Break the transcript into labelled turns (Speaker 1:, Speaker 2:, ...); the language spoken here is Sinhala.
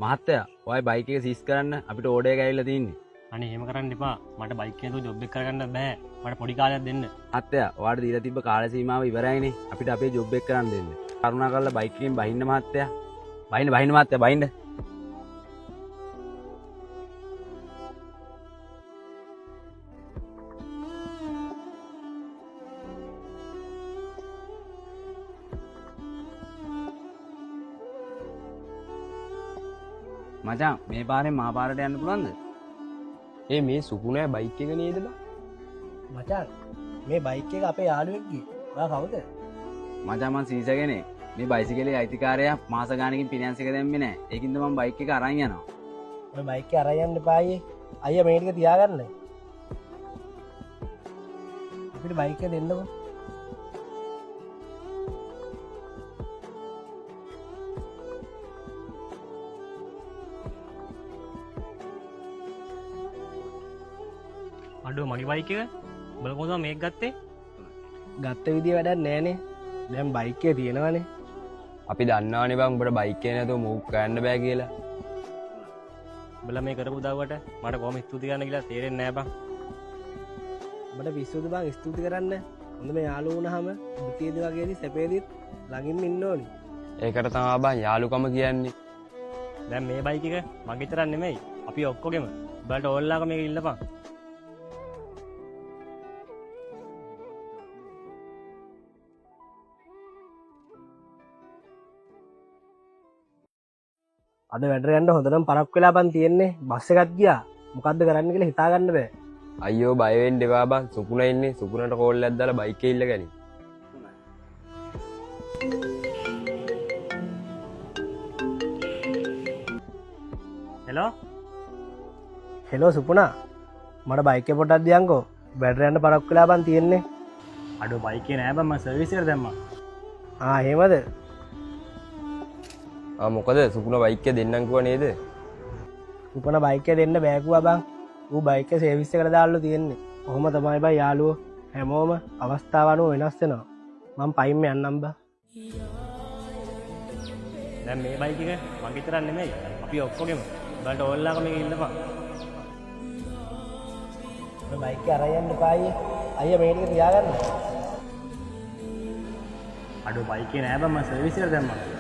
Speaker 1: මහත්තයා, ඔය බයික් එක සීස් කරන්න අපිට ඕඩර් එක ඇවිල්ලා තින්නේ.
Speaker 2: අනේ එහෙම කරන්න එපා. මට බයික් එක නැතුව ජොබ් එක කරගන්න බෑ. මට පොඩි කාලයක් දෙන්න.
Speaker 1: මහත්තයා, ඔයාට දීලා තිබ්බ කාල සීමාව ඉවරයිනේ. අපිට අපේ ජොබ් එක කරන්න දෙන්න. කරුණාකරලා බයික් එකෙන් බහින්න මහත්තයා. බහින්න බහින්න මහත්තයා බහින්න. මචං මේ පාරෙන් මහා පාරට යන්න පුළුවන්ද?
Speaker 3: ඒ මේ සුකුණෑ බයික් එක නේද බං?
Speaker 4: මචං මේ බයික් එක අපේ යාළුවෙක්ගේ. ඔයා කවුද?
Speaker 1: මචං මං සීස කෙනෙක්. මේ බයිසිකලේ අයිතිකාරයා මාස ගානකින් ෆිනෑන්ස් එක දැම්මේ නෑ. ඒකින්ද මං බයික් එක අරන් යනවා.
Speaker 4: ඔය බයික් එක අරන් යන්න එපා අයියේ. අයියා මේ ටික තියාගන්න. අපිට බයික් එක දෙන්නකෝ.
Speaker 2: අඩෝ මගේ බයික් එක උඹලා කොහොමද මේක ගත්තේ?
Speaker 4: ගත්ත විදිය වැඩක් නෑනේ. දැන් බයික් එක තියෙනවනේ.
Speaker 3: අපි දන්නවනේ බං උඹට බයික් එක නැතුව මූව් කරන්න බෑ කියලා.
Speaker 2: උඹලා මේ කරපු උදව්වට මට කොහොම ස්තුති කරන්න කියලා තේරෙන්නේ නෑ බං.
Speaker 4: උඹට පිස්සුද බං ස්තුති කරන්න? හොඳ මේ යාළුවෝ වුණාම දුකේදී වගේදී සැපේදීත් ළඟින්ම ඉන්න ඕනි.
Speaker 3: ඒකට තමයි බං යාළුකම කියන්නේ.
Speaker 2: දැන් මේ බයික් එක මගේ විතරක් නෙමෙයි අපි ඔක්කොගෙම. උඹලට ඕල්ලාක මේක ඉල්ලපන්.
Speaker 4: අද වැඩට යන්න හොඳටම පරක්කු වෙලා බං තියෙන්නේ. බස් එකක් ගියා. මොකද්ද කරන්න කියලා හිතා ගන්න බෑ.
Speaker 3: අයියෝ බය වෙන්න එපා බං. සුකුණ ඉන්නේ. සුකුණට කෝල් එකක් දාලා බයික් එක ඉල්ලගනි.
Speaker 2: හෙලෝ
Speaker 4: හෙලෝ සුපුණා, මට බයික් එක පොඩ්ඩක් දියන්කෝ. වැඩට යන්න පරක්කු වෙලා බං තියෙන්නේ.
Speaker 2: අඩෝ බයික් එක නෑ බං, මං සර්විස් එකට දැම්මා.
Speaker 4: ආ එහෙමද?
Speaker 3: ආ මොකද සුකුණ බයික් එක දෙන්නම් කිව්වා නේද?
Speaker 4: සුපුණ බයික් එක දෙන්න බෑ කිව්වා බං. ඌ බයික් එක සර්විස් එකට දාන්නලු තියෙන්නේ. ඔහොම තමයි බං යාළුවෝ හැමෝම අවස්ථාව අනුව වෙනස් වෙනවා. මං පයින්ම යන්නම් බං.
Speaker 2: දැන් මේ බයික් එක මගේ විතරක් නෙමෙයි අපි ඔක්කොගෙම. උඹලට ඕල්ලාක මේක ඉල්ලපන්.
Speaker 4: ඔය බයික් එක අරන් යන්න එපා අයියේ. අයියා මේ ටික තියාගන්න.
Speaker 2: අඩෝ බයික් එක නෑ බං, මං සර්විස් එකට දැම්මා.